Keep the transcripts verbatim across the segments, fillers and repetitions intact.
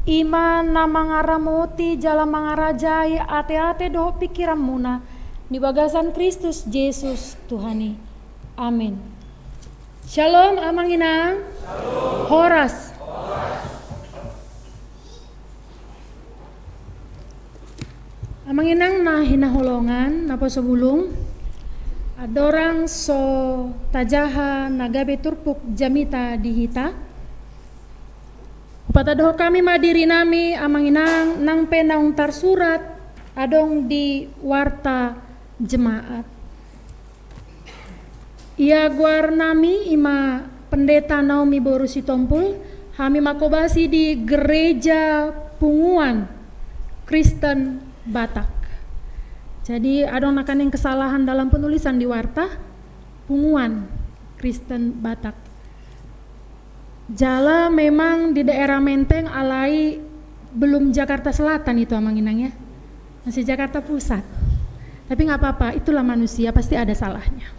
I ma na mangaramoti jala mangarajai ateate dohot pingkiranmuna, di bagasan Kristus Jesus Tuhan i. Amin. Shalom, Amang Inang. Horas. Amang Inang na hinaholongan, naposo bulung, andorang so tajaha na gabe turpuk jamita di hita, hupatadohon hami ma dirinami, Amang Inang, nang pe naung tarsurat adong di warta jemaat. Ia goarnami i ma Pendeta Naomi boru Sitompul, hami manghobasi di Gereja Punguan Kristen Batak. Jadi, adong nangkaning kesalahan dalam penulisan di warta, Punguan Kristen Batak. Jala memang di daerah Menteng, alai belum Jakarta Selatan itu, Amang Inang, ya. Masih Jakarta Pusat. Tapi nggak apa-apa, itulah manusia, pasti ada salahnya.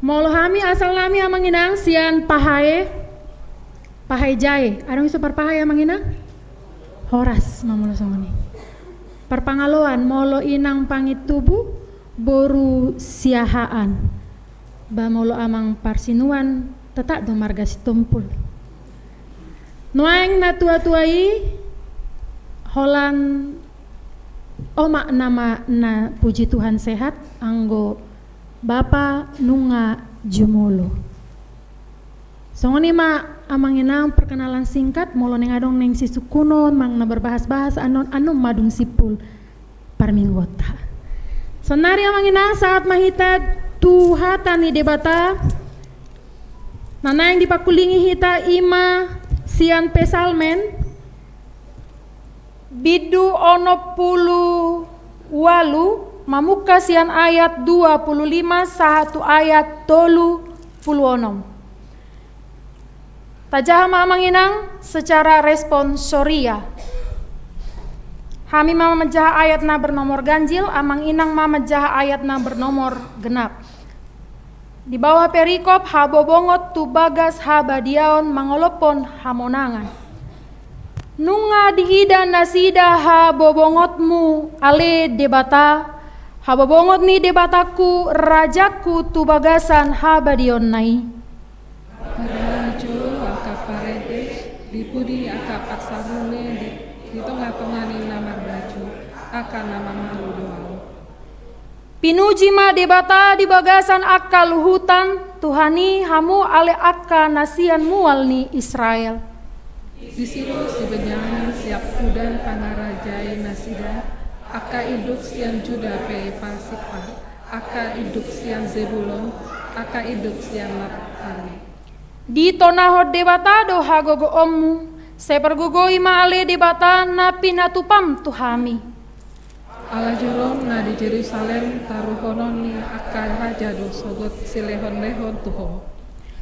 Molo hami, asalnami, Amang Inang, sian Pahae, Pahae Jae. Adong i so Parpahae, Amang Inang? Horas ma molo songon i. Parpangaloan, molo Inang Pangitubu, boru Siahaan. Ba molo Amang Parsinuan, tetap do marga Sitompul. Nuaeng na tua-tua i, holan omak nama na, puji Tuhan, sehat, anggo bapa nunga jumolo. Songon i ma, Amang Inang, perkenalan singkat, molo naeng adong naeng sisungkunon, manang na berbahas-bahas, annon, annon ma dung simpul parmingguonta. Saonnari, Amang Inang, sahat ma hita tu hata ni Debata, na naeng dipangkulingi hita i ma sian Psalmen, bindu onom pulu ualu, mamungka sian ayat dua pulu lima sahat tu ayat tolu pulu onom. Tajaha ma, Amang Inang, secara responsoria. Hami ma manjaha ayat na bernomor ganjil, Amang Inang ma manjaha ayat na bernomor genap. Di bawah perikop, habobongot tu bagas habadiaon mangolophon hamonangan. Nunga diida nasida habobongotmu, ale Debata, habobongot ni Debatangku, Rajangku, tu bagasan habadiaonna i. Padahal di jolo angka parende, di pudi angka parsabune, di, di tonga-tonga ni na marbaju, angka na mamalu do ahu. Pinuji ma Debata di bagasan angka luhutan, Tuhan i, hamu ale angka na sian mual ni Israel. Disi do si Benyamin siap udan pangarajai nasida, angka induk sian Juda pe pasipa, angka induk sian Zebulon, angka induk sian Naftali. Ditonahon Debata do hagogoonmu, sai pargogoi ma ale Debata na pinatupam tu hami. Ala joro na di Jerusalem taruhonon ni angka raja do sogot silehon-lehon tu ho.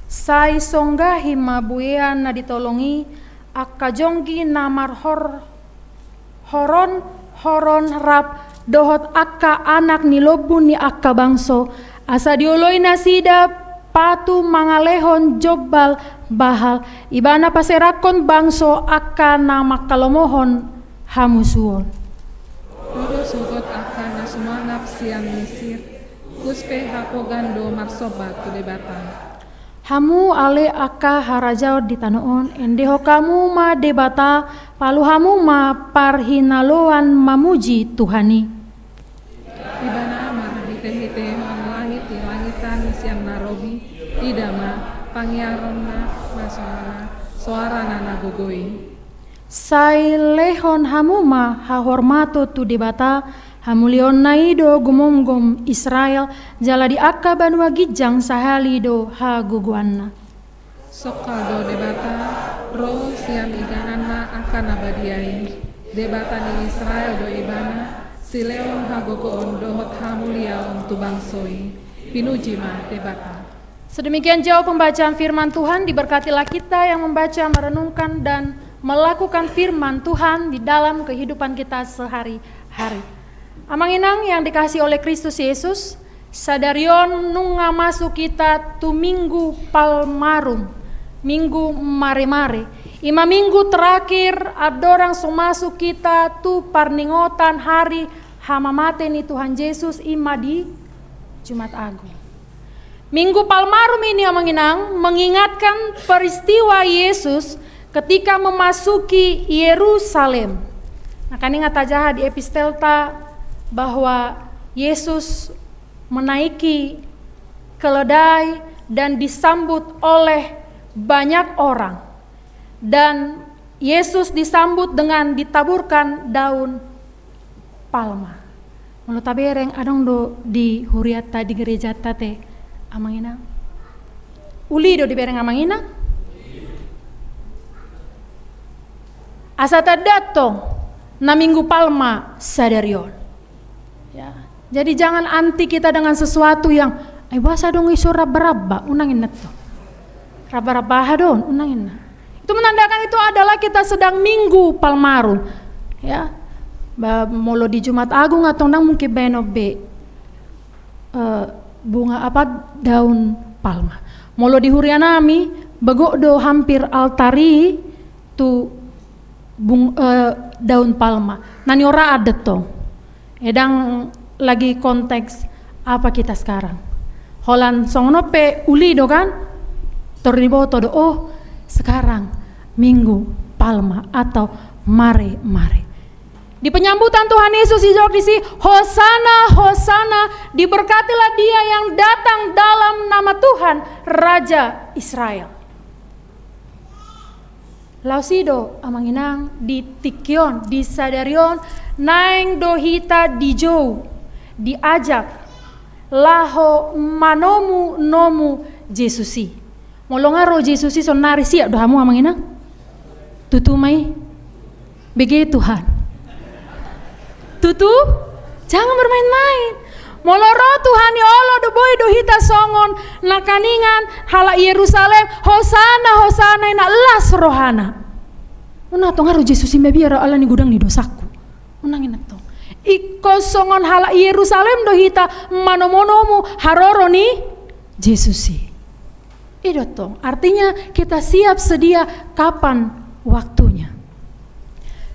Sai songgahi ma buean na ditolong i, angka jonggi na marhor-, horon-horon rap dohot angka anak ni lombu ni angka bangso, asa dioloi nasida patu mangalehon jombal Baal, ibana paserakkon bangso angka na mangkalomohon hamusuon. Ro do sogot angka na sumangap sian Misir, kus pe hapogan do marsomba tu Debata. Hamu ale angka harajaon di tano on, endehon hamu ma Debata, palu hamu ma parhinaloan mamuji Tuhan i. Ibana marhite-hitehon langit di langitan sian na robi, ida ma pangiaronna, basona, soarana na gogo i. Sai lehon hamu ma hahormaton tu Debata, hamuliaonna i do gumomgom Israel, jala di angka banua ginjang sahali do hagogoanna. Songkal do Debata, ro sian ingananna angka na badia i. Debata ni Israel do ibana, silehon hagogoon dohot hamuliaon tu bangso i. Pinuji ma Debata. Sedemikian jauh pembacaan firman Tuhan, diberkatilah kita yang membaca, merenungkan, dan melakukan firman Tuhan di dalam kehidupan kita sehari-hari. Amang Inang yang dikasihi oleh Kristus Yesus, sadari on nunga masuk kita tu Minggu Palmarum, Minggu Maremare. Ima minggu terakhir andorang so masuk hita tu parningotan hari hamamate ni Tuhan Jesus, ima di Jumat Agung. Minggu Palmarum ini, Amang Inang, mengingatkan peristiwa Yesus ketika memasuki Yerusalem. Nangkaning tajaha di epistelta bahwa Yesus menaiki keledai dan disambut oleh banyak orang. Dan Yesus disambut dengan ditaburkan daun palma. Molo tabereng, adong do di hurianta, di gerejanta te, Amang Inang? Uli do dibereng, Amang Inang? Asa tanda tong na Minggu Palma sadari on. Ya. Jadi jangan anti kita dengan sesuatu yang, "Ai boasa adong iso raba-raba?" Unang inna tong. Raba-raba aha do on? Unang inna. Itu menandakan itu adalah kita sedang Minggu Palmarum. Ya. Ba, molo di Jumat Agung atau nang mungkin baen on be, eh, bunga apa, daun palma. Molo di huria nami, bagok do hampir altar i tu bung-, eh, daun palma. Na nioraan do tong. Ndang lagi konteks apa kita sekarang. Holan songon on pe uli do kan? Tor diboto do, oh, sekarang Minggu Palma atau mare-mare. Di penyambutan Tuhan Yesus dijawab disi, "Hosana, Hosana, diberkatilah Dia yang datang dalam nama Tuhan, Raja Israel." Laos i do, Amang Inang, di tingki on, di sadari on, naeng do hita dijou, diajak laho manomu-nomu Jesus i. Molo nga ro Jesus i saonnari, siap do hamu, Amang Inang? Tutu ma i? Bege Tuhan. Tutu? Jangan bermain-main. Molo ro Tuhan i, olo do, boi do hita songon nangkaningan halak Yerusalem, "Hosana, Hosana, i na las rohana." Unang tong, nga ro Jesus i mabiar ala ni godang ni dosaku. Unang inna tong. Ingkon songon halak Yerusalem do hita manomu-nomu haroro ni Jesus i. I do tong, artinya kita siap sedia kapan waktunya.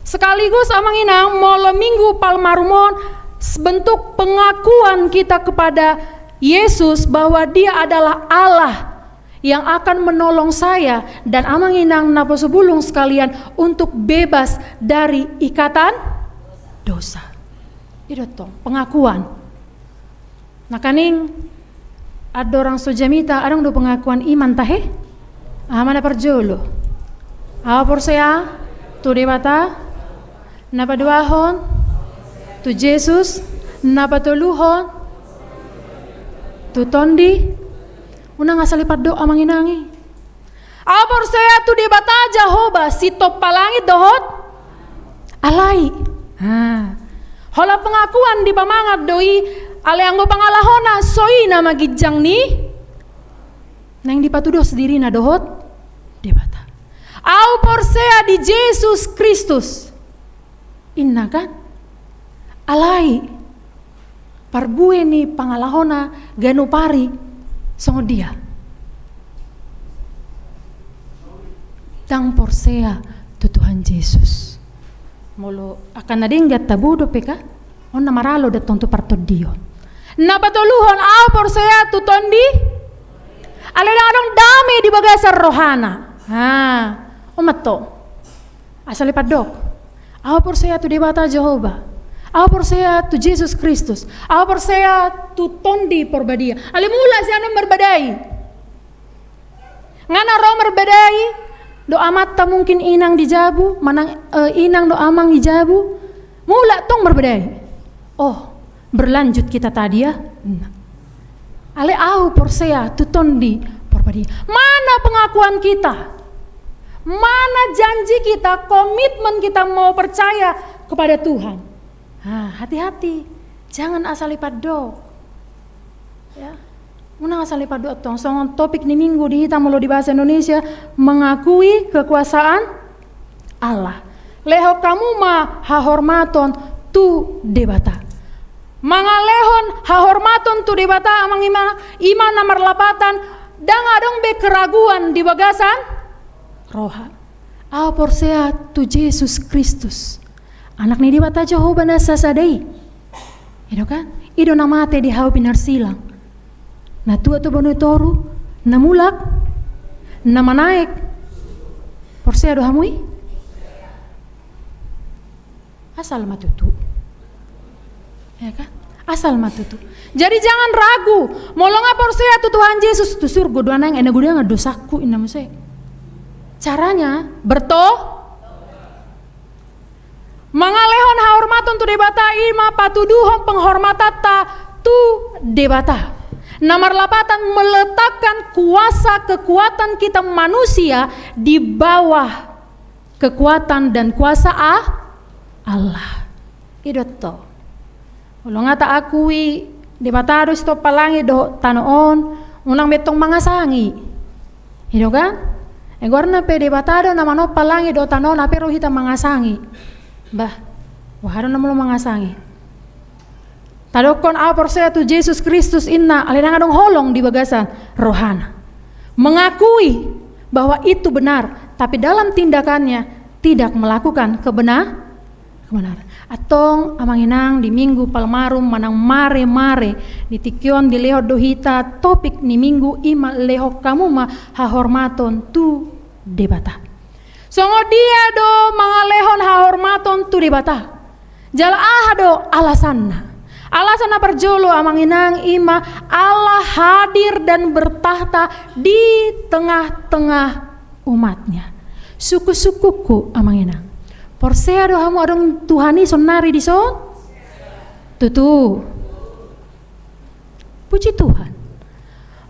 Sekaligus, Amang Inang, molo Minggu Palmarum on, s-, bentuk pengakuan kita kepada Yesus bahwa Dia adalah Allah yang akan menolong saya dan Amang Inang naposobulung sekalian untuk bebas dari ikatan dosa. I do tong, pengakuan. Nangkaning andorang so jamita, adong do pengakuan iman, tahe? Aha ma na parjolo? Ahu porsea tu Debata, na paduahon tu Jesus, na patoluhon tu Tondi. Unang asal i pandok, Amang Inang i. Ahu porsea tu Debata Jahowa, sitompa langit dohot alai. Ha. Holan pengakuan dipamangan do i, alai anggo pangalahona so i nama ginjang ni naeng dipatudos dirina dohot Debata. Ahu porsea di Jesus Kristus. Inna kan? Alai parbue ni pangalahona ganup ari songon dia? Ndang porsea tu Tuhan Jesus. Molo angka na denggan tabo dope kan? On na maralo do tong tu partondion. Na patoluhon, ahu porsea tu Tondi. Alai ndang adong dame di bagasan rohana. Ha, on ma tong. Asal i pandok. Ahu porsea tu Debata Jahowa. Ahu porsea tu Jesus Kristus. Ahu porsea tu Tondi Porbadia. Alai mulak sian on marbadai. Nga na ro marbadai dohot amanta mungkin inang di jabu, manang, eh, inang dohot amang di jabu. Mulak tong marbadai. Oh, berlanjut kita tadi ya. Nah. Alai ahu porsea tu Tondi Porbadia. Mana pengakuan kita? Mana janji kita, komitmen kita mau percaya kepada Tuhan? Nah, hati-hati. Jangan asal i pandok. Ya. Unang asal i pandok tong, songon topik ni minggu di hita molo di bahasa Indonesia, mengakui kekuasaan Allah. Lehon hamu ma hahormaton tu Debata. Mangalehon hahormaton tu Debata, Amang Inang, ima na marlapatan, ndang adong be keraguan di bagasan roha. Ahu porsea tu Jesus Kristus, Anak ni Debata Jahowa na sasada i. I do kan? I do na mate di hau pinarsilang, na tua tu banua toru, na mulak, na manaek. Porsea do hamu i? Asal ma tutu. Ya kan? Asal ma tutu. Jadi jangan ragu. Molo nga porsea tu Tuhan Jesus, tu surgo do ahu naeng, ai na godang dosangku, inna muse. Caranya, berto-, mangalehon hahormaton tu Debata i ma patuduhon penghormatanta tu Debata, na marlapatan meletakkan kuasa kekuatan kita manusia di bawah kekuatan dan kuasa A-, Allah. I do tong. Molo nga taakui Debata do sitompa langit dohot tano on, unang be tong mangasangi. I do kan? Ai goarna pe Debata do na manompa langit dohot tano on, hape ro hita mangasangi. Bah, boha do na molo mangasangi? Tadokkon ahu porsea tu Jesus Kristus, inna, alai ndang adong holong di bagasan rohana. Mengakui bahwa itu benar, tapi dalam tindakannya tidak melakukan kebena-, kebenaran. Antong, amang inang, di Minggu Palmarum manang Mare-mare, di tingki on dilehon do hita topik ni Minggu i ma, lehon hamu ma hahormaton tu Debata. Songon dia do mangalehon hahormaton tu Debata? Jala aha do alasanna? Alasan na parjolo, amang inang, i ma Allah hadir dan bertakhta di tengah-tengah umat-Nya. Sungkun-sungkunku, amang inang, porsea do hamu adong Tuhan i saonnari dison? Tutu. Puji Tuhan.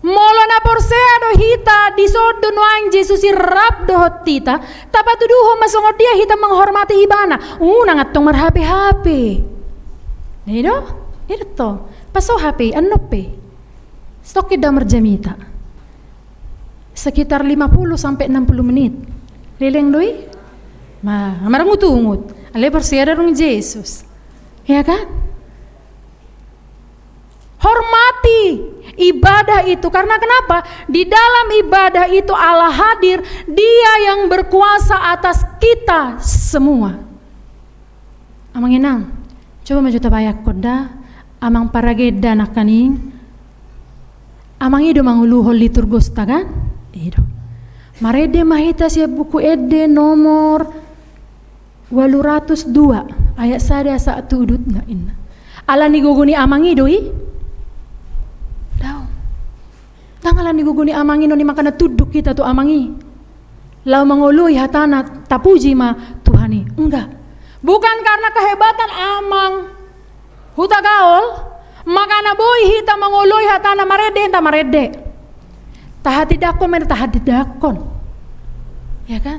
Molo na porsea do hita, dison do nuaeng Jesus i rap dohot hita, tapatuduhon ma songon dia hita menghormati Ibana. Unang antong marhape-hape. I do? I do tong. Paso hape, annon pe. Stok i da marjamita. Sekitar lima puluh sampai enam puluh menit. Leleng do i? Ma, marungut-ungut. Alai porsea do adong Jesus. Ya kan? Hormati ibadah itu. Karena kenapa? Di dalam ibadah itu Allah hadir, Dia yang berkuasa atas kita semua. Amang inang, coba ma jo tabayangkon da, amang paragenda nangkaning. Amang i do manguluhon liturgosta kan? I do. Marende ma hita sian Buku Ende nomor ualu ratus dua, ayat sada sahat tu udutna, inna. Ala ni gogo ni amang i do i? Daong. Ndang ala ni gogo ni amang i, nunga manang tunduk hita tu amang i laho mangoloi hatana, tapuji ma Tuhan i. Enggak. Bukan karena kehebatan amang Hutagaol, makana boi hita mangoloi hatana, marende hita, marende. Tahatindangkon ma hita, tahatindangkon. Ya kan?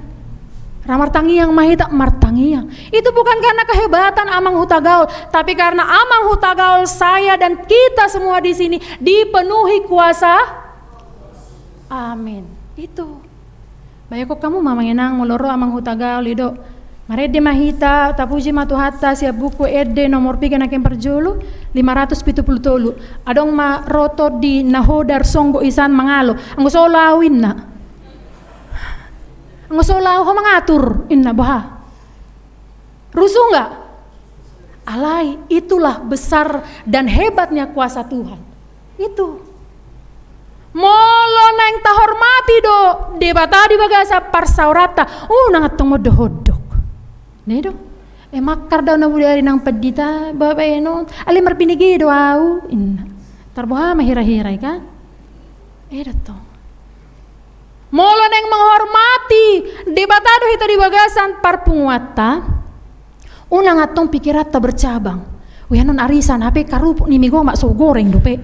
Ra martangiang ma hita, martangiang. Itu bukan karena kehebatan amang Hutagaol, tapi karena amang Hutagaol, saya dan kita semua di sini dipenuhi kuasa. Amin. Itu. Bayangkon hamu ma, amang inang, molo ro amang Hutagaol, i do. Marende ma hita, tapuji ma Tuhanta, sian Buku Ende nomor piga nangkin parjolo, lima ratus pitu pulu tolu. Adong ma ro tondi na hodar songgo isan mangalo. Anggo so laho ahu, inna. Anggo so laho ahu, ho mangatur, inna, boha? Rusuh enggak? Alai, itulah besar dan hebatnya kuasa Tuhan. Itu. Molo naeng tahormati do Debata di bagasan parsaoranta, unang antong mondok-ondok. Nah, i do. Eh, mangkar do ahu na bodari nang pandita, babaen on. Alai marbinege do ahu, inna. Tarboha ma hira-hira i kan? Eh, i do tong. Molo naeng menghormati Debata do hita di bagasan parpunguanta, unang antong pikiranta bercabang. Weh, annon arisan, hape karupuk ni mie gomak so hugoreng dope.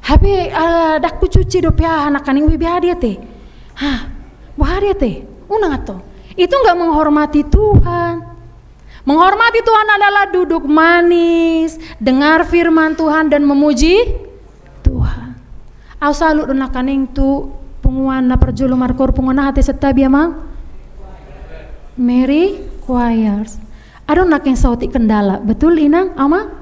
Hape, ah, ndang hucuci dope aha nangkaning, weh, boha dia te? Hah, boha dia te? Unang antong. Itu enggak menghormati Tuhan. Menghormati Tuhan adalah duduk manis, dengar firman Tuhan, dan memuji Tuhan. Ahu salut do nangkaning tu punguan na parjolo markoor, punguan aha te, santabi, amang? Mary Choirs. Adong nangkin saotik kendala, betul, inang, amang?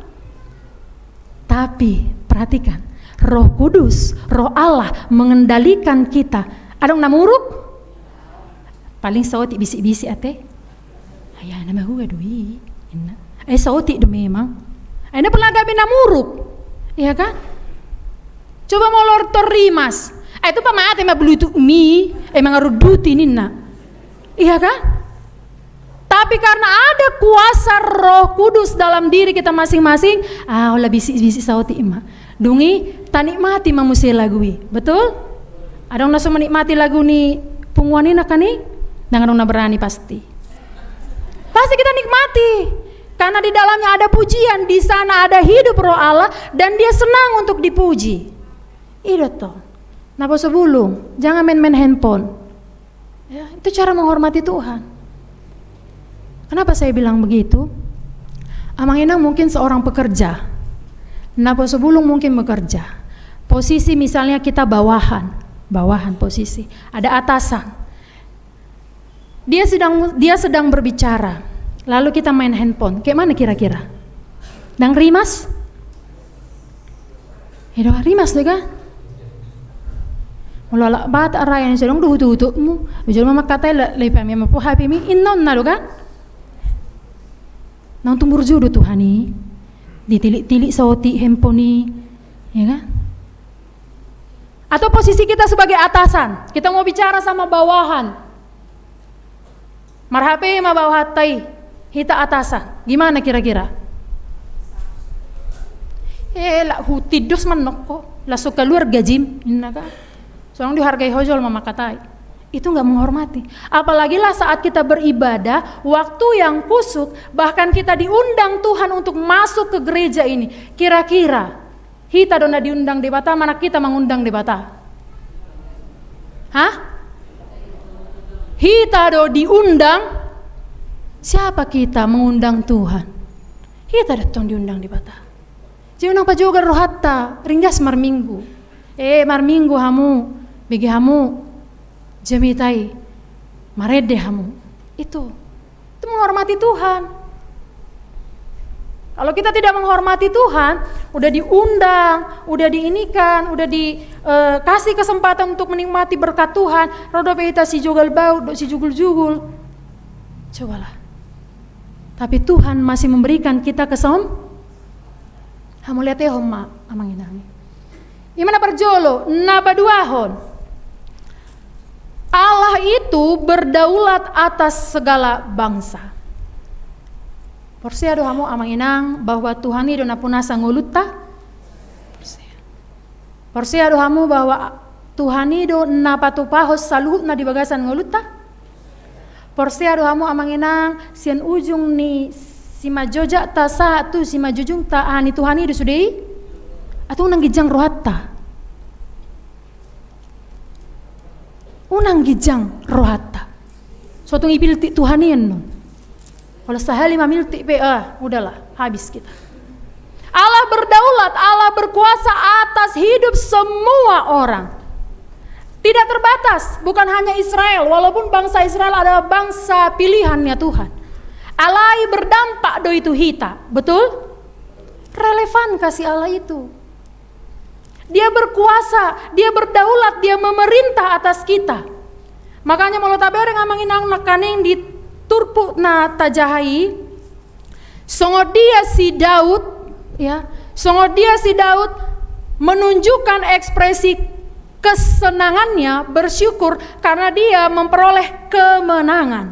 Tapi, perhatikan, Roh Kudus, Roh Allah mengendalikan kita. Adong na muruk? Paling saotik bisik-bisik ate. Ai na mahua do i, ninna. Ai saotik do memang. Ai na pernah gabe na muruk. Iya kan? Coba molo tor rimas. Ai tu pamate ma bluetooth mi, ai mangaruduti ninna. Iya kan? Tapi karena ada kuasa Roh Kudus dalam diri kita masing-masing, ah, ola bisik-bisik saotik ma. Dung i, tanikmati ma muse lagu i. Betul? Adong na so menikmati lagu ni punguan i nangkaning? Ndang adong na berani pasti. Pasti kita nikmati. Karena di dalamnya ada pujian, di sana ada hidup Roh Allah, dan dia senang untuk dipuji. I do tong. Naposobulung, jangan main-main handphone. Ya, itu cara menghormati Tuhan. Kenapa saya bilang begitu? Amang Inang mungkin seorang pekerja. Naposobulung mungkin bekerja. Posisi misalnya kita bawahan, bawahan posisi. Ada atasan. Dia sedang, dia sedang berbicara. Lalu kita main handphone. Kayak mana kira-kira? Ndang rimas? Ido rimas do kan? Molo halak Batak ra, yang sedang do hutu-hututmu. Ujur ma mangkatai la, la ipami ma po H P mi, inna onna do kan? Naung tumbur jo do Tuhan i. Ditilik-tilik saotik handphone i. Ya kan? Atau posisi kita sebagai atasan, kita mau bicara sama bawahan. Mar-H P ma bawahan tai, hita atasan. Gimana kira-kira? Eh, la hutidos manokko, langsung keluar gajim, inna kan. Songon dihargai hojol ma mangkatai. Itu nggak menghormati. Apalagi lah saat kita beribadah, waktu yang kusuk, bahkan kita diundang Tuhan untuk masuk ke gereja ini. Kira-kira hita do na diundang Debata, manang hita mangundang Debata? Hah? Hita do diundang. Siapa kita mengundang Tuhan? Hita do tong diundang Debata. Jadi unang pajogal rohanta, ringgas marminggu. Eh, marminggu hamu, bege hamu jamita i, marende hamu. Itu. Itu menghormati Tuhan. Kalau kita tidak menghormati Tuhan, udah diundang, udah diinikan, udah di, eh, kasih kesempatan untuk menikmati berkat Tuhan, ro dope hita sijogal baut dohot sijugul-jugul. Cobalah. Tapi Tuhan masih memberikan kita kesom-, hamu lihat ya, Oma, Amang Inang. Ima na parjolo, na paduahon. Allah itu berdaulat atas segala bangsa. Porsea do hamu Amang Inang bahwa Tuhan i do na punasa ngolunta? Porsea. Porsea do hamu bahwa Tuhan i do na patupahon saluhutna di bagasan ngolunta? Porsea do hamu Amang Inang, sian ujung ni simanjojakta sahat tu simanjujungta, aha ni Tuhan i do sude i? Atau unang ginjang rohanta? Unang ginjang rohanta. So tung ipiltik Tuhan i annon. Kalau sahali mamiltik pe, ah, udahlah, habis kita. Allah berdaulat, Allah berkuasa atas hidup semua orang. Tidak terbatas, bukan hanya Israel, walaupun bangsa Israel adalah bangsa pilihannya Tuhan. Alai berdampak do i tu hita, betul? Relevan kasih Allah itu. Dia berkuasa, dia berdaulat, dia memerintah atas kita. Makanya molo tabereng Amang Inang nangkaning di turpuk na tajaha i, songon dia si Daud, ya, songon dia si Daud menunjukkan ekspresi kesenangannya, bersyukur karena dia memperoleh kemenangan.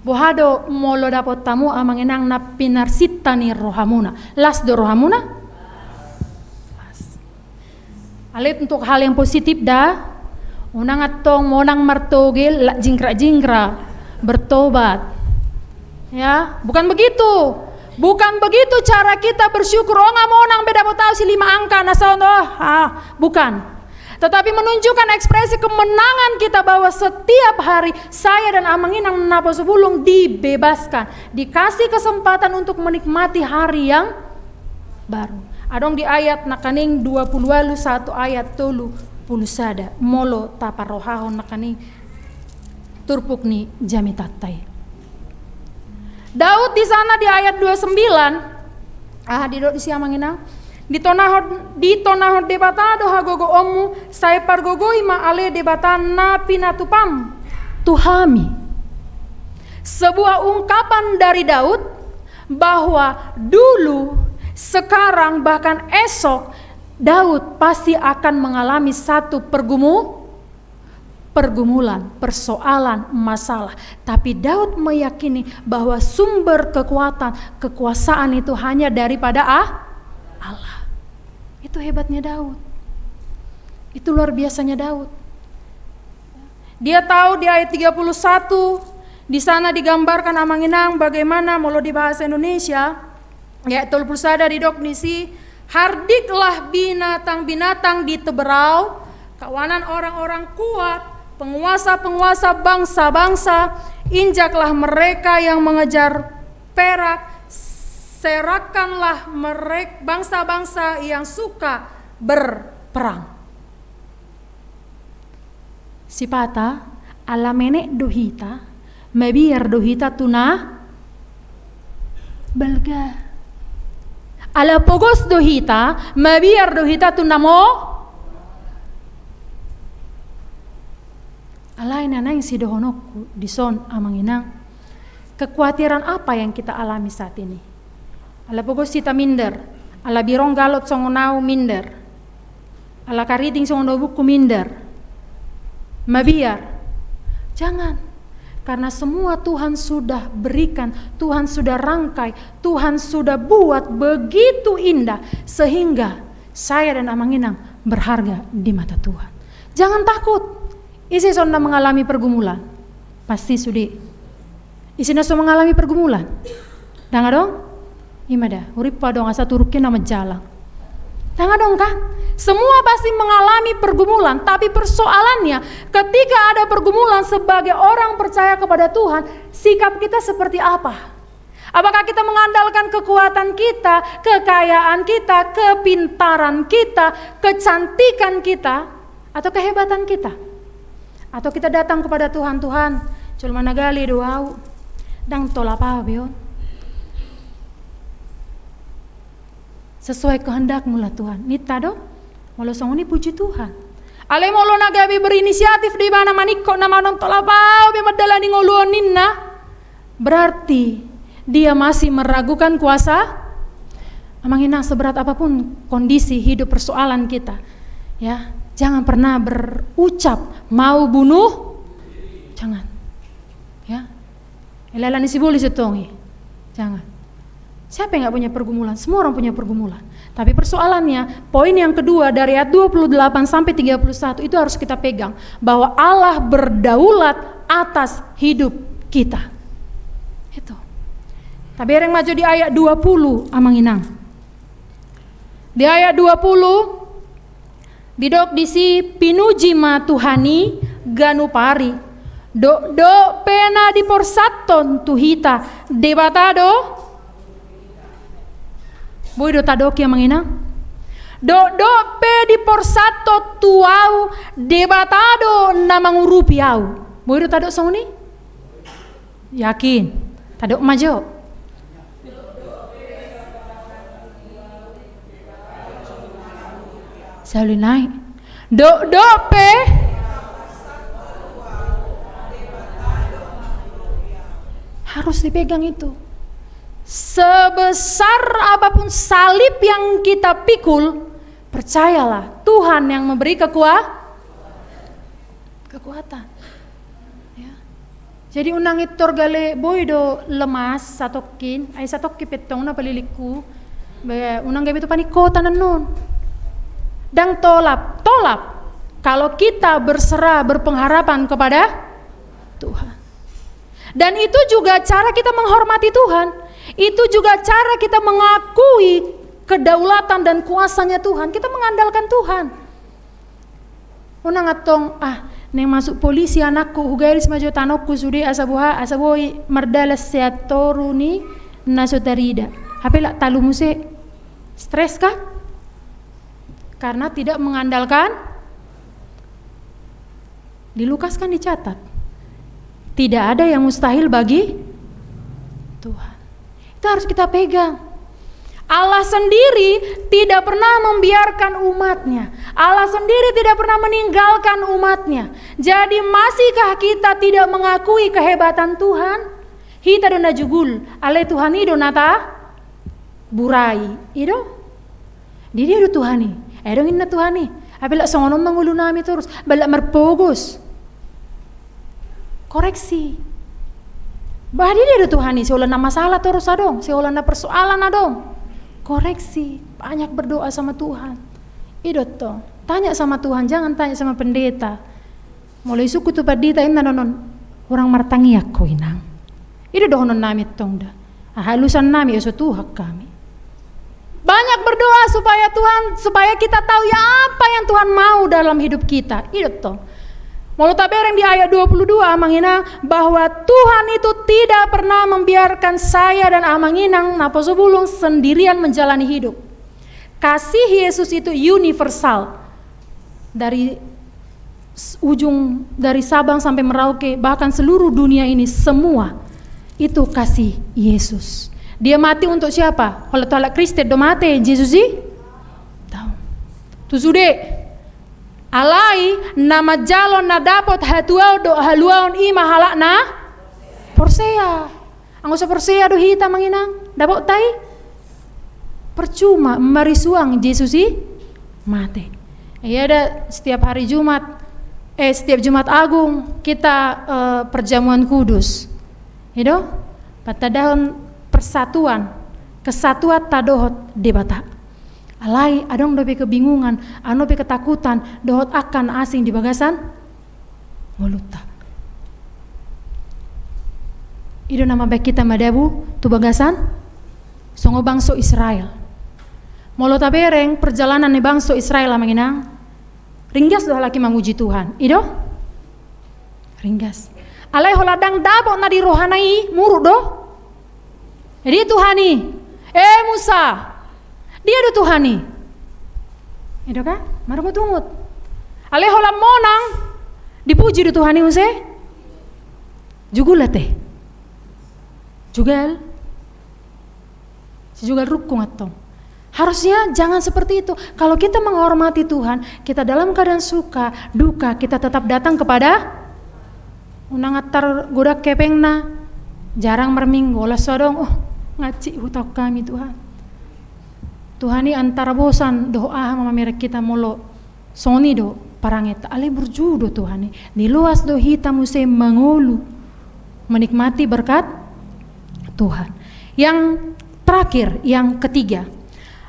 Boha do molo dapot hamu Amang Inang na pinarsinta ni rohamuna? Las do rohamuna? Las. Alai untuk hal yang positif da. Unang antong monang martogel, lak jingkrak-jingkrak, bertobat. Ya, bukan begitu. Bukan begitu cara kita bersyukur. Oh, nga monang be dapot au si lima angka na songon, oh, ah, bukan. Tetapi menunjukkan ekspresi kemenangan kita bahwa setiap hari saya dan Amang Inang Naposobulung dibebaskan, dikasih kesempatan untuk menikmati hari yang baru. Adong di ayat nangkaning dua puluh walu sahat tu ayat tolu puluh sada. Molo taparrohahon nangkaning turpuk ni jamitanta i. Daud di sana di ayat dua sembilan, ah, didok disi Amang Inang, ditonahon, ditonahon Debata do hagogoonmu, sai pargogoi ma ale Debata na pinatupam. Tuhami. Sebuah ungkapan dari Daud bahwa dulu, sekarang, bahkan esok, Daud pasti akan mengalami satu pergumu-, pergumulan, persoalan, masalah. Tapi Daud meyakini bahwa sumber kekuatan, kekuasaan itu hanya daripada A-, Allah. Itu hebatnya Daud. Itu luar biasanya Daud. Dia tahu di ayat tiga puluh satu, di sana digambarkan, Amang Inang, bagaimana, molo di bahasa Indonesia, ya, tolu puluh sada didok disi, hardiklah binatang-binatang di teberau, kawanan orang-orang kuat, penguasa-penguasa bangsa-bangsa, injaklah mereka yang mengejar perak, serahkanlah merek-, bangsa-bangsa yang suka berperang. Sipata, ala menek do hita, mabiar do hita tu na balga. Ala pogos do hita, mabiar do hita tu na mo-, alai na naeng sidohononku dison, Amang Inang, kekhawatiran apa yang kita alami saat ini? Ala pogos hita minder, ala birong galot songon au minder, ala kariting songon obukku minder. Mabiar. Jangan. Karena semua Tuhan sudah berikan, Tuhan sudah rangkai, Tuhan sudah buat begitu indah, sehingga saya dan Amang Inang berharga di mata Tuhan. Jangan takut. Ise so na mengalami pergumulan? Pasti sude. Ise na so mengalami pergumulan? Ndang adong? I ma da, urippu adong asa turukki na manjalang. Ndang adong kan? Semua pasti mengalami pergumulan, tapi persoalannya, ketika ada pergumulan, sebagai orang percaya kepada Tuhan, sikap kita seperti apa? Apakah kita mengandalkan kekuatan kita, kekayaan kita, kepintaran kita, kecantikan kita, atau kehebatan kita? Atau kita datang kepada Tuhan, "Tuhan, jolma na gale do au, ndang tolap au be on. Sesuai kehendak-Mu lah, Tuhan." Ninta do? Molo songon i, puji Tuhan. Alai molo na gabe berinisiatif do ibana maningkok, na manang "Tolap au be mandalani ngolu on," ninna, berarti dia masih meragukan kuasa. Amang Inang, seberat apapun kondisi hidup, persoalan kita, ya, jangan pernah berucap mau bunuh. Jangan. Ya. Ela-ela ni sibolis do tong i. Jangan. Siapa yang nggak punya pergumulan? Semua orang punya pergumulan. Tapi persoalannya, poin yang kedua dari ayat dua puluh delapan sampai tiga puluh satu itu harus kita pegang, bahwa Allah berdaulat atas hidup kita. Itu. Tabereng ma jo di ayat dua puluh, Amang Inang. Di ayat dua puluh, didok disi, "Pinuji ma Tuhan i ganup ari. Dokdok pe na diporsathon tu hita, Debata do." Boi do tadok i, Amang Inang? "Dokdok pe diporsathon tu au, Debata do na mangurupi au." Boi do tadok songon i? Yakin? Tadok ma jo. Sauli nai. Dokdok pe. Harus dipegang itu. Sebesar apapun salib yang kita pikul, percayalah, Tuhan yang memberi kekua-, kekuatan. Ya. Jadi unang pintor gale, boi do lemas satongkin, ai satongkin pe tong na palilingku. Be, unang gabe tu paningkotan annon. Ndang tolap, tolap. Kalau kita berserah, berpengharapan kepada Tuhan. Dan itu juga cara kita menghormati Tuhan. Itu juga cara kita mengakui kedaulatan dan kuasanya Tuhan. Kita mengandalkan Tuhan. Unang antong, ah, naeng masuk polisi anakku, hugaris ma jo tanongku sude, asa boha, asa boi mardalan sian toru ni na so tarida. Hape lak talu muse. Stres kan? Karena tidak mengandalkan. Di Lukas kan dicatat, "Tidak ada yang mustahil bagi Tuhan." Itu harus kita pegang. Allah sendiri tidak pernah membiarkan umatnya. Allah sendiri tidak pernah meninggalkan umatnya. Jadi, masihkah kita tidak mengakui kehebatan Tuhan? Hita do na jugul, alai Tuhan i do na taburai, i do? Di dia do Tuhan i? Ai adong inna Tuhan i. Ai pala songon on ma ngolunami torus, pala marpogos. Koreksi. Bah, di dia do Tuhan i, sai holan na masalah torus adong, sai holan na persoalan adong. Koreksi, banyak berdoa sama Tuhan. I do tong, tanya sama Tuhan, jangan tanya sama pendeta. Molo isungkun tu pandita, inna annon, hurang martangiang ho, Inang. I do dohononnami tong da. Aha alusannami, asa Tuhan hami. Banyak berdoa supaya Tuhan, supaya kita tahu ya apa yang Tuhan mau dalam hidup kita. I do tong. Molo tabereng di ayat dua puluh dua, Amang Inang, bahwa Tuhan itu tidak pernah membiarkan saya dan Amang Inang, naposo bulung, sendirian menjalani hidup. Kasih Yesus itu universal. Dari s-, ujung, dari Sabang sampai Merauke, bahkan seluruh dunia ini, semua itu kasih Yesus. Dia mati untuk siapa? Olo tu halak Kristen do mate Jesus i? Daong. Tu sude. Alai na manjalo na dapot hatuaon dohot haluaon i ma halak na porsea. Anggo so porsea do hita, Amang Inang, dapotta i? Percuma, marisuang Jesus i mate. Ia da, setiap hari Jumat, eh, setiap Jumat Agung kita, eh, perjamuan kudus. I do? Patandahon persatuan, kesatuanta dohot Debata. Alai adong dope kebingungan, adong dope ketakutan dohot angka na asing di bagasan ngolunta. I do na mambahen hita madabu tu bagasan songon bangso Israel. Molo tabereng perjalanan ni bangso Israel, Amang Inang, ringgas do halak i mamuji Tuhan, i do? Ringgas. Alai holan ndang dapot na di rohana i, muruk do. Jadi Tuhan i, "Eh, Musa, dia do Tuhan i?" I do kan? Marungutungut. Alai holan monang, dipuji do Tuhan i muse? Jugul ate. Jugal. Sijugal rungkung antong. Harusnya jangan seperti itu. Kalau kita menghormati Tuhan, kita dalam keadaan suka, duka, kita tetap datang kepada, unang antar godang hepengna, jarang marminggu, olas so adong, oh, ngansik hutaon hami Tuhan. Tuhan i antara bosan dohot aha ma mamereng hita molo songon i do parangenta, alai burju do Tuhan i. Niloas do hita muse mangolu, menikmati berkat Tuhan. Yang terakhir, yang ketiga.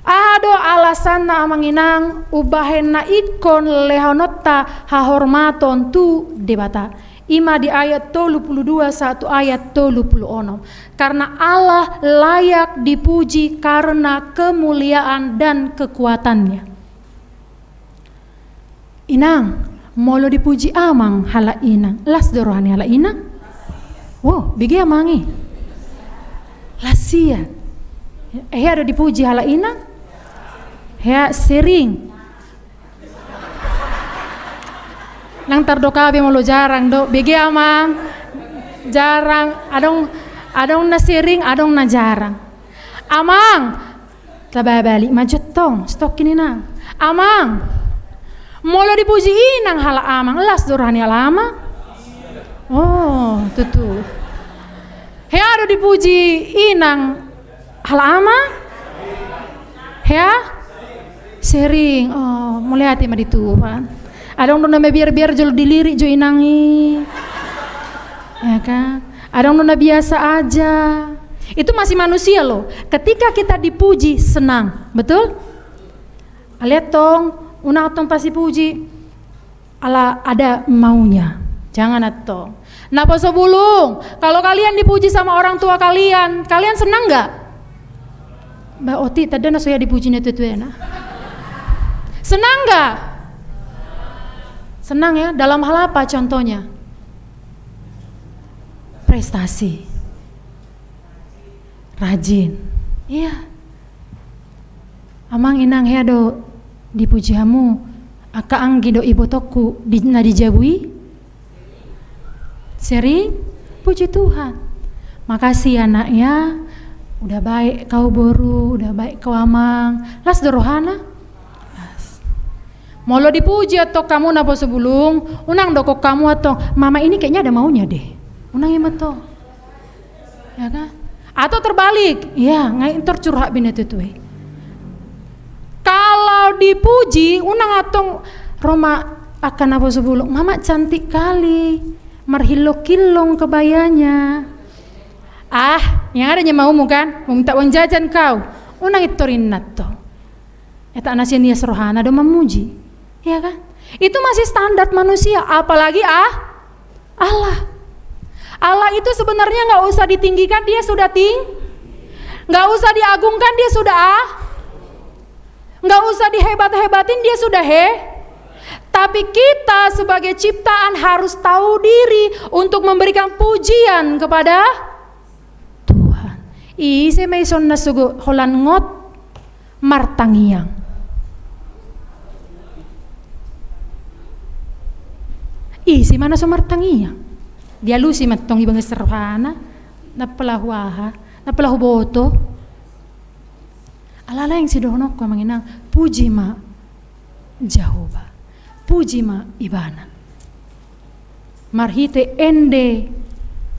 Aha do alasanna, Amang Inang, umbahen na ingkon lehononta hahormaton tu Debata? I ma di ayat tolu puluh dua sahat tu ayat tolu puluh onom. Karena Allah layak dipuji karena kemuliaan dan kekuatan-Nya. Inang, molo dipuji amang halak inang, las do roha ni halak inang? Wo, bege amang i. Las ia. Hea do dipuji halak inang? Hea sering. Nang tardokabe molo jarang do, bege amang. Jarang, adong, adong na sering, adong na jarang. Amang, tababalik ma jo tong, stok i inang. Amang, molo dipuji inang halak amang, las do roha ni halak amang? Oh, tutu. Hea do dipuji inang halak amang? Hea? Sering. Oh, mauliate ma di Tuhan. Adong do na mabiar-biar jolo dilirik jo inang i. Ya kan? Adong do na biasa aja. Itu masih manusia loh. Ketika kita dipuji, senang. Betul? Alai tong, unang tong pasipuji ala ada maunya. Jangan antong. Naposo bulung, kalau kalian dipuji sama orang tua kalian, kalian senang nggak? Mbak Oti, tanda na so hea dipuji ni tuatua na. Senang nggak? Senang ya, dalam hal apa contohnya? Prestasi. Rajin. Iya. Amang inang, hea do dipuji hamu angka anggi dohot ibotongku di, na di jabu i? Sering? Puji Tuhan. Makasih ya nak ya. Udah baik kau boru, udah baik kau amang. Las do rohana? Las. Molo dipuji antong hamu naposo bulung, unang do hamu antong, "Mama ini kayaknya ada maunya deh." Unang i ma antong. Ya kan? Atau terbalik, ya, nunga i tor curhat be na tutu i. Kalau dipuji, unang antong, "Ro ma angka naposo bulung, Mama cantik kali, marhillong-hillong kebayanya." Ah, yang ada hanya maumu kan, mau minta uang jajan kau. Unang i tor inna antong. Etak na sian ias rohana do mamuji. Ya kan? Itu masih standar manusia, apalagi ah, Allah. Allah itu sebenarnya nggak usah ditinggikan, dia sudah ting-, nggak usah diagungkan, dia sudah ah, nggak usah dihebat-hebatin, dia sudah he. Tapi kita sebagai ciptaan harus tahu diri untuk memberikan pujian kepada Tuhan. Ise ma ison na sogot holan ngot martangiang. Ise ma na so martangiang. Dialusi ma antong ibagas rohana, na pola huaha, na pola huboto. Alai yang sidohononku amang inang, puji ma Jahowa. Puji ma Ibana. Marhite ende,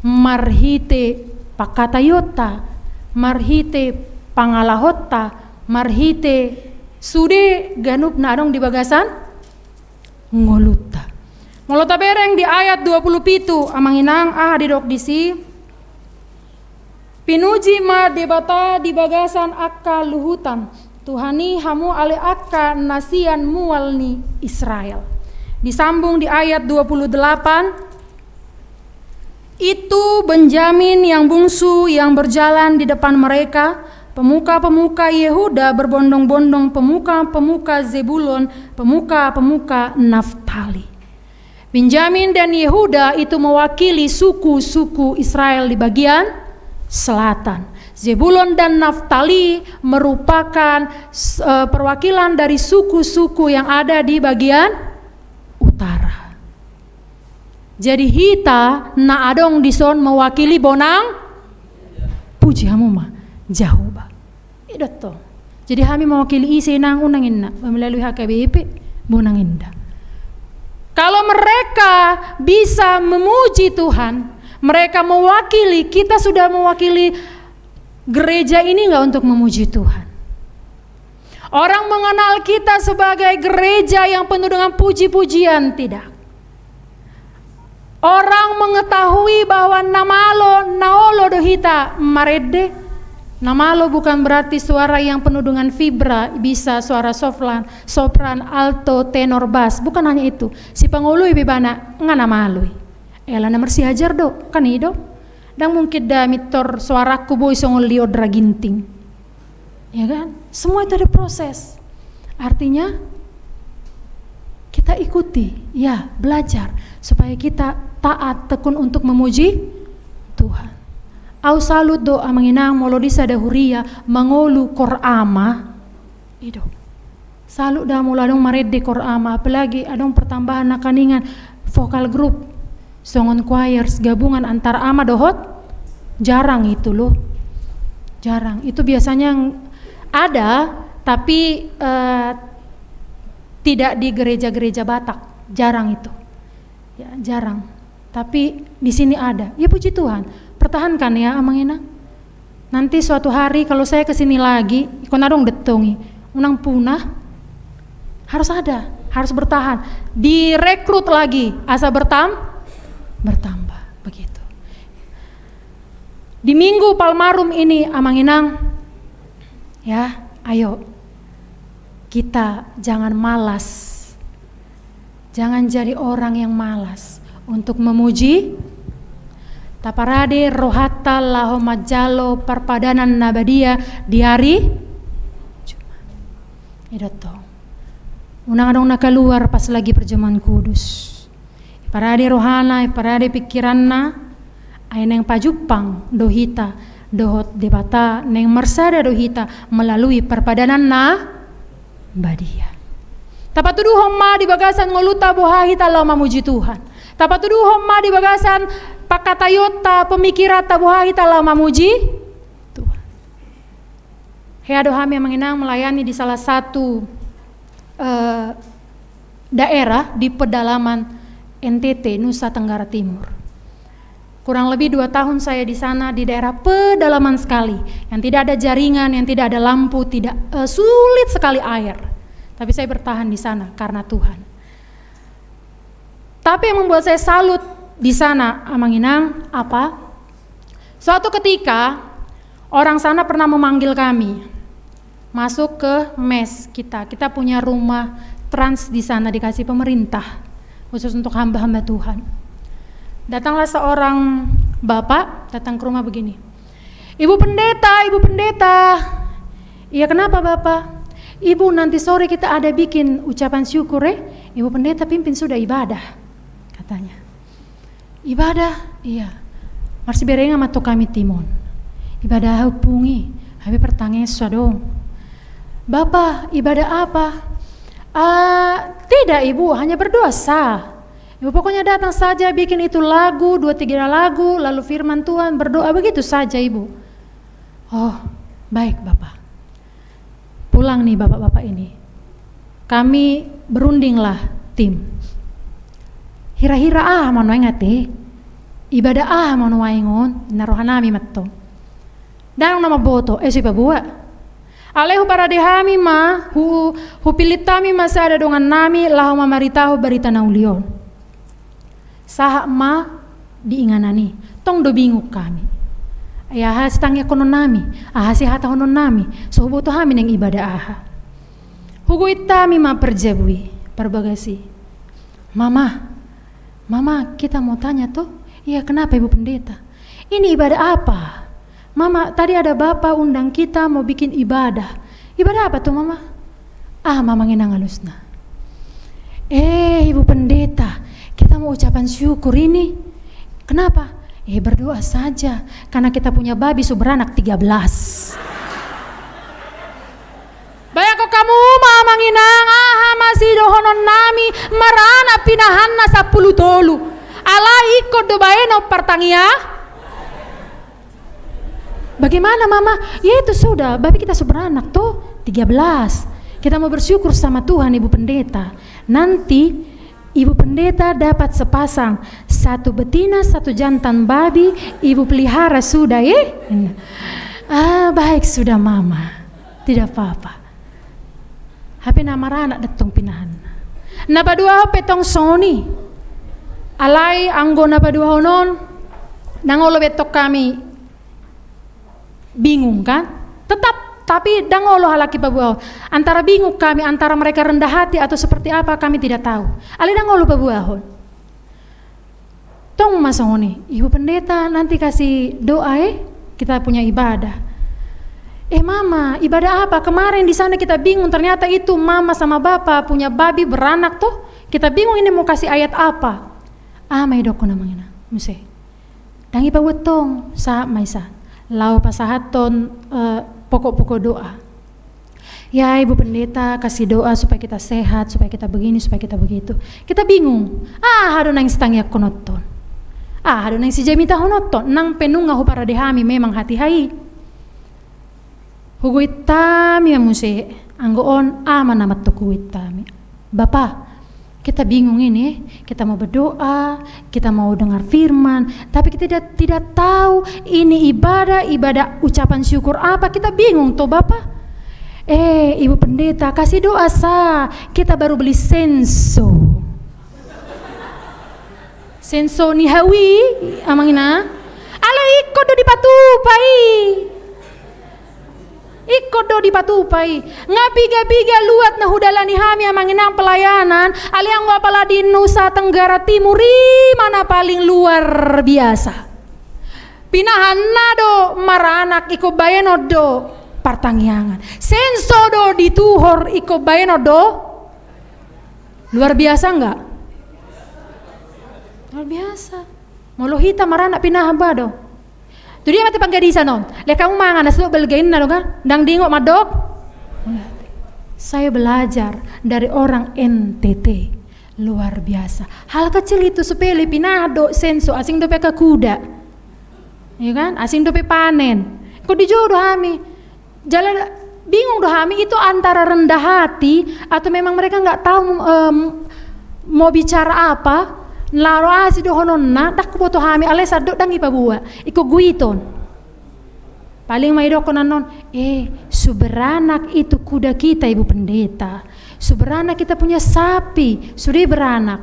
marhite pangkataionta, marhite pangalahonta, marhite sude ganup na adong di bagasan ngolunta. Molo tabereng di ayat dua puluh pitu, amang inang, aha didok disi? Pinuji ma Debata di bagasan angka luhutan, Tuhan i hamu ale angka na sian mual ni Israel. Disambung di ayat dua puluh delapan, itu Benjamin yang bungsu yang berjalan di depan mereka, pemuka-pemuka Yehuda berbondong-bondong, pemuka-pemuka Zebulon, pemuka-pemuka Naftali. Benjamin dan Yehuda itu mewakili suku-suku Israel di bagian selatan. Zebulon dan Naftali merupakan, eh, perwakilan dari suku-suku yang ada di bagian utara. Jadi hita na adong dison mewakili bonang, puji hamu ma Jahowa. I do antong. Jadi hami mewakili ise, inang? Unang inna, melalui H K B P, bonang inda. Kalau mereka bisa memuji Tuhan, mereka mewakili, kita sudah mewakili gereja ini nggak untuk memuji Tuhan? Orang mengenal kita sebagai gereja yang penuh dengan puji-pujian, tidak. Orang mengetahui bahwa na malo, na olo do hita marende. Na malo bukan berarti suara yang penuh dengan vibra, bisa suara sopran, sopran, alto, tenor, bas. Bukan hanya itu. Sipangoloi pe ibana, nga na malo i. Ela na marsiajar do, kan i do. Ndang mungkin da mintor suaraku boi songon Lyodra Ginting. Ya kan? Semua itu ada proses. Artinya, kita ikuti, ya, belajar supaya kita taat, tekun untuk memuji Tuhan. Au salut do, amang inang, molo di sada huria mangolu kor ama. I do. Salut da molo adong marende kor ama, apalagi adong pertambahan nangkiningan vokal grup. Songon choirs gabungan antar ama dohot, jarang itu loh. Jarang. Itu biasanya ng-, ada, tapi, eh, tidak di gereja-gereja Batak. Jarang itu. Ya, jarang. Tapi di sini ada. Ya, puji Tuhan. Pertahankan ya, amang inang. Nanti suatu hari kalau saya ke sini lagi, ingkon adong do antong i, unang punah. Harus ada, harus bertahan. Direkrut lagi, asa bertam-, bertambah, begitu. Di Minggu Palmarum ini, amang inang, ya, ayo, kita jangan malas. Jangan jadi orang yang malas untuk memuji. Taparade rohanta laho manjalo parpadanan na badia di ari Jumat. I do antong. Unang adong na kaluar pas lagi perjamuan kudus. Iparade rohana, iparade pikiranna, ai naeng pajumpang do hita dohot Debata, naeng marsada do hita melalui parpadanan na badia. Tapatuduhon ma di bagasan ngolunta boha hita laho mamuji Tuhan. Tapatuduhon ma di bagasan pangkataionta, pemikiranta boha hita laho mamuji Tuhan. Hea do hami, Amang Inang, melayani di salah satu, eh, daerah di pedalaman N T T, Nusa Tenggara Timur. Kurang lebih dua tahun saya di sana, di daerah pedalaman sekali, yang tidak ada jaringan, yang tidak ada lampu, tidak, eh, sulit sekali air. Tapi saya bertahan di sana karena Tuhan. Tapi yang membuat saya salut di sana, Amang Inang, apa? Suatu ketika, orang sana pernah memanggil kami masuk ke mes kita. Kita punya rumah trans di sana, dikasih pemerintah, khusus untuk hamba-hamba Tuhan. Datanglah seorang bapak, datang ke rumah begini, "Ibu Pendeta, Ibu Pendeta." "Iya, kenapa, Bapak?" "Ibu, nanti sore kita ada bikin ucapan syukur, eh. Ibu Pendeta pimpin sudah ibadah," katanya. "Ibadah?" "Iya." Marsiberengan ma tong hami, Timon. "Ibadah aha, Ompung, i? Hami partangiangan so adong." "Bapak, ibadah apa?" "Ah, tidak, Ibu, hanya berdoa sa. Ibu pokoknya datang saja, bikin itu lagu, dua tiga lagu, lalu firman Tuhan, berdoa, begitu saja, Ibu." "Oh, baik, Bapak." Pulang nih bapak-bapak ini. Kami berundinglah, tim. "Hira-hira aha ma nuaeng, ate? Ibadah aha ma nuaeng on?" Ninna rohanami ma tong. "Ndang na mamboto, eh, so ipaboa. Alai huparade hami ma, hu-, hupillit hami ma sada dongannami laho mamaritahon barita na uli on." Sahat ma di inganan i, tong do bingung hami. Ai aha sitangiangkononnami, aha sihatahononnami, so huboto hami naeng ibadah aha. Hugoit hami ma parjabu i, parbagas i. "Mama, Mama, kita mau tanya toh." "Iya, kenapa, Ibu Pendeta?" "Ini ibadah apa? Mama, tadi ada Bapak undang kita mau bikin ibadah. Ibadah apa tuh, Mama?" "Ah, Mama, Amang Inang, alusna." "Eh, Ibu Pendeta, kita mau ucapan syukur ini." "Kenapa?" "Eh, berdoa saja, karena kita punya babi so beranak tiga belas." Bayangkon hamu ma, Amang Inang, aha ma sidohononnami, maranak pinahanna sampulu tolu. Alai ingkon do baenon partangiang. "Bagaimana, Mama?" "Ya itu sudah, babi kita so beranak toh, tiga belas. Kita mau bersyukur sama Tuhan, Ibu Pendeta. Nanti Ibu Pendeta dapat sepasang, satu betina, satu jantan babi, Ibu pelihara sudah, ya?" "Ah, baik sudah, Mama. Tidak apa-apa." Hape na maranak do tong pinahanna. Na paduahon pe tong songon i. Alai anggo na paduahon on, ndang olo be tong hami bingung, kan? Tetap, tapi ndang olo halak i paboahon. Antara bingung kami, antara mereka rendah hati atau seperti apa, kami tidak tahu. Alai ndang olo paboahon. Tong ma songon i, "Ibu Pendeta, nanti kasih doa, eh, kita punya ibadah." "Eh, Mama, ibadah apa? Kemarin di sana kita bingung, ternyata itu Mama sama Bapak punya babi beranak toh. Kita bingung ini mau kasih ayat apa." Aha ma idokkon, Amang Inang, muse? Ndang i paboa tong, sahat ma i sa. Laho pasahathon, eh, pokok-pokok doa. "Ya, Ibu Pendeta, kasih doa supaya kita sehat, supaya kita begini, supaya kita begitu." Kita bingung. Aha do naeng sitangiangkononhon? Aha do naeng sijamitahononhon? Nang pe nunga huparade hami memang hatiha i. Hugoit hami ma muse, anggo on, aha ma na mantong hugoit hami? "Bapa, kita bingung ini, kita mau berdoa, kita mau dengar firman, tapi kita tidak, tidak tahu ini ibadah, ibadah ucapan syukur apa, kita bingung toh, Bapa." "Eh, Ibu Pendeta, kasih doa sa, kita baru beli senso." Senso ni hau i, Amang Inang. Alai ingkon do dipatupa i. Ingkon do dipatupa i. Nga piga-piga luat na hudalani hami, Amang Inang, pelayanan, alai anggo apala di Nusa Tenggara Timur i ma na paling luar biasa. Pinahanna do maranak, ingkon baenon do partangiangan. Senso do dituhor, ingkon baenon do. Luar biasa enggak? Luar biasa. Molo hita maranak pinahan, bah, do. Tu dia ma tu panggadisan on. Lehon hamu mangan, asa balga inna do kan? Ndang diingot mandok. Saya belajar dari orang N T T. Luar biasa. Hal kecil itu sepele, pinahan do senso, asing dope angka kuda. Ya kan? Asing dope panen. Ingkon dijou do hami. Jala Bingung do hami, itu antara rendah hati atau memang mereka nggak tahu, em, mau bicara apa, laho aha sidohononna, ndang huboto hami, alai sandok ndang dipaboa, ingkon guiton. Paling ma didokkon annon, "Eh, su beranak itu kuda kita, Ibu Pendeta. Su beranak kita punya sapi, sude beranak."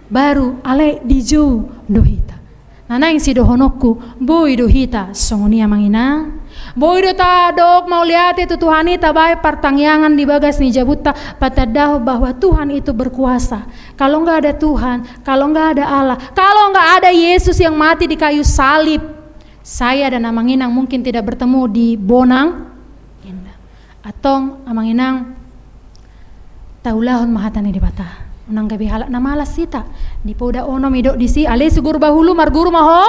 Baru, alai dijou do hita. Nah, naeng sidohononku, boi do hita songon i, Amang Inang? Boi do tadok mauliate tu Tuhan i, tabahen partangiangan di bagas ni jabunta, patandahon bahwa Tuhan itu berkuasa. Kalau nggak ada Tuhan, kalau nggak ada Allah, kalau nggak ada Yesus yang mati di kayu salib, saya dan Amang Inang mungkin tidak bertemu di Bonang Indah. Antong, Amang Inang, taulahon ma hata ni Debata. Unang gabe halak na malas hita. Di poda onom didok disi, ale siguru bahulu, marguru ma ho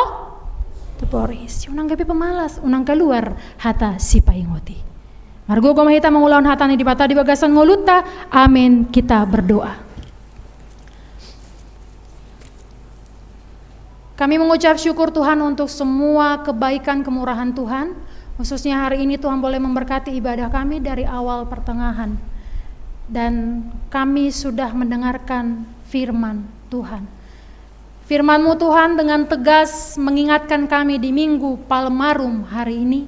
tu boru isi. Unang gabe pemalas, unang kaluar hata sipaingot i. Margogo ma hita mangulahon hata ni Debata di bagasan ngolunta. Amin. Kita berdoa. Kami mengucap syukur, Tuhan, untuk semua kebaikan, kemurahan Tuhan. Khususnya hari ini, Tuhan boleh memberkati ibadah kami dari awal pertengahan. Dan kami sudah mendengarkan firman Tuhan. Firman-Mu, Tuhan, dengan tegas mengingatkan kami di Minggu Palmarum hari ini,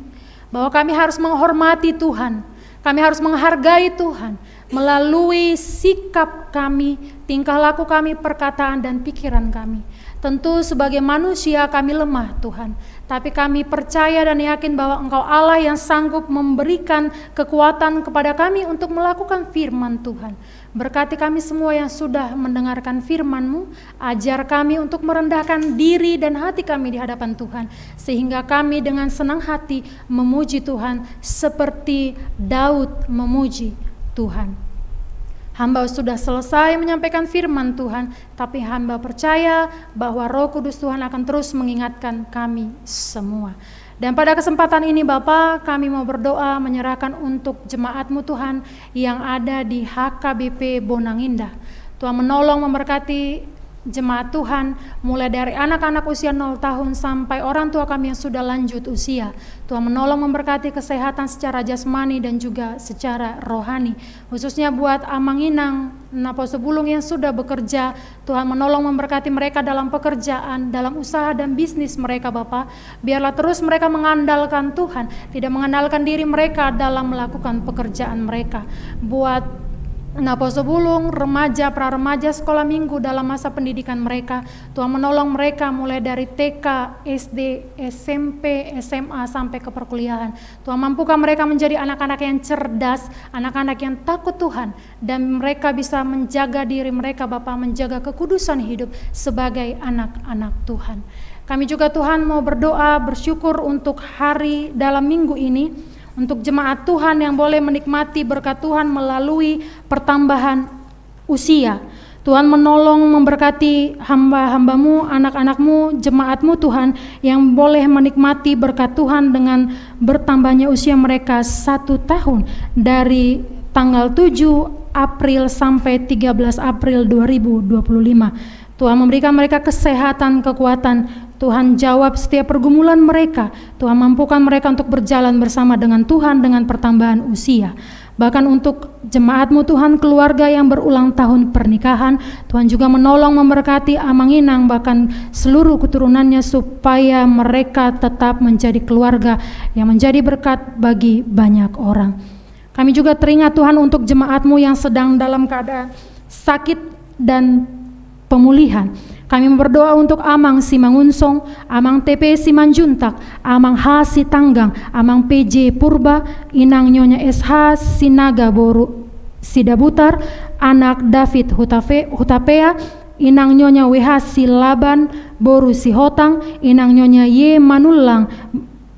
bahwa kami harus menghormati Tuhan, kami harus menghargai Tuhan melalui sikap kami, tingkah laku kami, perkataan dan pikiran kami. Tentu sebagai manusia kami lemah, Tuhan, tapi kami percaya dan yakin bahwa Engkau Allah yang sanggup memberikan kekuatan kepada kami untuk melakukan firman Tuhan. Berkati kami semua yang sudah mendengarkan firman-Mu, ajar kami untuk merendahkan diri dan hati kami di hadapan Tuhan, sehingga kami dengan senang hati memuji Tuhan seperti Daud memuji Tuhan. Hamba sudah selesai menyampaikan firman Tuhan, tapi hamba percaya bahwa Roh Kudus Tuhan akan terus mengingatkan kami semua. Dan pada kesempatan ini, Bapa, kami mau berdoa menyerahkan untuk jemaat-Mu, Tuhan, yang ada di H K B P Bonang Indah. Tuhan menolong, memberkati jemaat Tuhan, mulai dari anak-anak usia nol tahun sampai orang tua kami yang sudah lanjut usia. Tuhan menolong, memberkati kesehatan secara jasmani dan juga secara rohani. Khususnya buat Amang Inang Naposo Bulung yang sudah bekerja, Tuhan menolong, memberkati mereka dalam pekerjaan, dalam usaha dan bisnis mereka, Bapa. Biarlah terus mereka mengandalkan Tuhan, tidak mengandalkan diri mereka dalam melakukan pekerjaan mereka. Buat Naposo Bulung, remaja, pra remaja, sekolah minggu dalam masa pendidikan mereka, Tuhan menolong mereka mulai dari T K, S D, S M P, S M A, sampai ke perkuliahan. Tuhan mampukan mereka menjadi anak-anak yang cerdas, anak-anak yang takut Tuhan, dan mereka bisa menjaga diri mereka, Bapa, menjaga kekudusan hidup sebagai anak-anak Tuhan. Kami juga, Tuhan, mau berdoa, bersyukur untuk hari dalam minggu ini, untuk jemaat Tuhan yang boleh menikmati berkat Tuhan melalui pertambahan usia. Tuhan menolong, memberkati hamba-hamba-Mu, anak-anak-Mu, jemaat-Mu, Tuhan, yang boleh menikmati berkat Tuhan dengan bertambahnya usia mereka satu tahun, dari tanggal tujuh April sampai tiga belas April dua ribu dua puluh lima. Tuhan memberikan mereka kesehatan, kekuatan. Tuhan jawab setiap pergumulan mereka. Tuhan mampukan mereka untuk berjalan bersama dengan Tuhan dengan pertambahan usia. Bahkan untuk jemaat-Mu, Tuhan, keluarga yang berulang tahun pernikahan, Tuhan juga menolong, memberkati Amang Inang, bahkan seluruh keturunannya, supaya mereka tetap menjadi keluarga yang menjadi berkat bagi banyak orang. Kami juga teringat, Tuhan, untuk jemaat-Mu yang sedang dalam keadaan sakit dan pemulihan. Kami berdoa untuk Amang Simangunsong, Amang T P Simanjuntak, Amang H Sitanggang, Amang P J Purba, Inang Nyonya S H Sinaga boru Sidabutar, Anak David Hutafe-, Hutapea, Inang Nyonya W H Silaban boru Sihotang, Inang Nyonya Y Manullang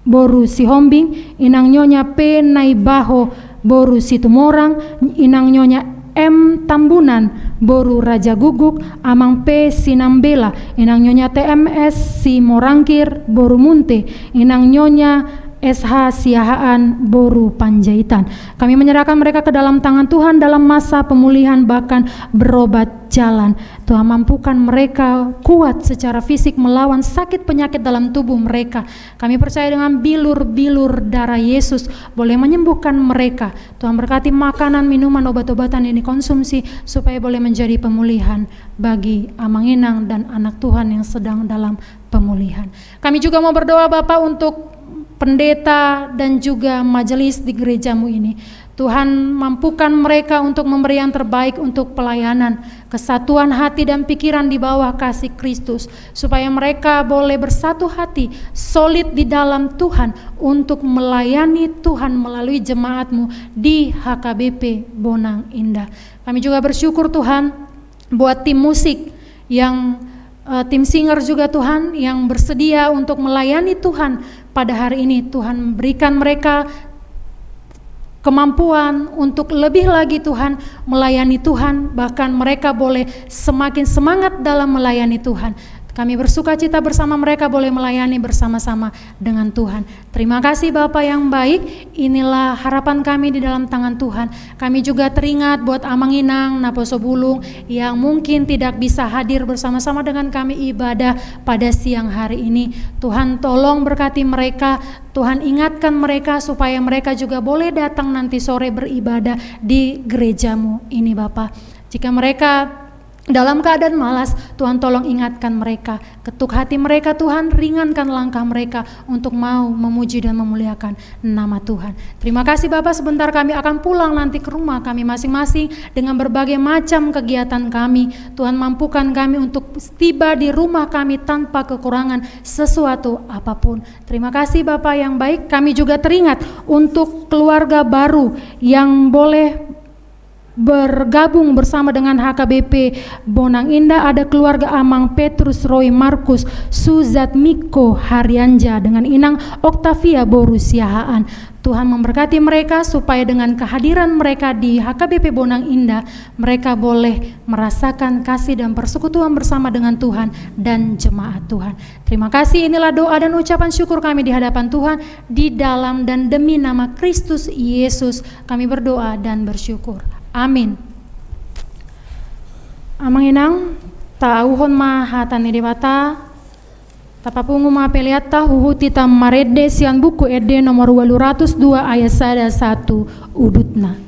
boru Sihombing, Inang Nyonya P Naibaho boru Situmorang, Inang Nyonya M Tambunan boru Rajagukguk, Amang P Sinambela, Inang Nyonya T M S Simorangkir boru Munte, Inang Nyonya S H Siahaan boru Panjaitan. Kami menyerahkan mereka ke dalam tangan Tuhan dalam masa pemulihan, bahkan berobat jalan. Tuhan, mampukan mereka kuat secara fisik melawan sakit penyakit dalam tubuh mereka. Kami percaya dengan bilur-bilur darah Yesus boleh menyembuhkan mereka. Tuhan, berkati makanan, minuman, obat-obatan yang dikonsumsi supaya boleh menjadi pemulihan bagi Amang Inang dan anak Tuhan yang sedang dalam pemulihan. Kami juga mau berdoa, Bapa, untuk pendeta dan juga majelis di gerejamu ini. Tuhan, mampukan mereka untuk memberi yang terbaik untuk pelayanan, kesatuan hati dan pikiran di bawah kasih Kristus, supaya mereka boleh bersatu hati, solid di dalam Tuhan, untuk melayani Tuhan melalui jemaatmu di H K B P Bonang Indah. Kami juga bersyukur, Tuhan, buat tim musik yang, eh, tim singer juga, Tuhan, yang bersedia untuk melayani Tuhan pada hari ini. Tuhan, berikan mereka kemampuan untuk lebih lagi, Tuhan, melayani Tuhan, bahkan mereka boleh semakin semangat dalam melayani Tuhan. Kami bersuka cita bersama mereka boleh melayani bersama-sama dengan Tuhan. Terima kasih, Bapa yang baik. Inilah harapan kami di dalam tangan Tuhan. Kami juga teringat buat Amang Inang naposo bulung yang mungkin tidak bisa hadir bersama-sama dengan kami ibadah pada siang hari ini. Tuhan, tolong berkati mereka. Tuhan, ingatkan mereka supaya mereka juga boleh datang nanti sore beribadah di gerejamu ini, Bapa. Jika mereka dalam keadaan malas, Tuhan, tolong ingatkan mereka. Ketuk hati mereka, Tuhan, ringankan langkah mereka untuk mau memuji dan memuliakan nama Tuhan. Terima kasih, Bapa. Sebentar kami akan pulang nanti ke rumah kami masing-masing dengan berbagai macam kegiatan kami. Tuhan, mampukan kami untuk tiba di rumah kami tanpa kekurangan sesuatu apapun. Terima kasih, Bapa yang baik. Kami juga teringat untuk keluarga baru yang boleh bergabung bersama dengan H K B P Bonang Indah. Ada keluarga Amang Petrus Roy Markus Suzat Miko Harianja dengan Inang Octavia boru Siahaan. Tuhan memberkati mereka supaya dengan kehadiran mereka di H K B P Bonang Indah, mereka boleh merasakan kasih dan persekutuan bersama dengan Tuhan dan jemaat Tuhan. Terima kasih, inilah doa dan ucapan syukur kami di hadapan Tuhan, di dalam dan demi nama Kristus Yesus kami berdoa dan bersyukur. Amin. Amang Inang, taauhon ma hata ni Debata. Tapapungu ma peleanta, huhut hita marende sian Buku Ende nomor ualu ratus dua ayat sada sahat tu udutna.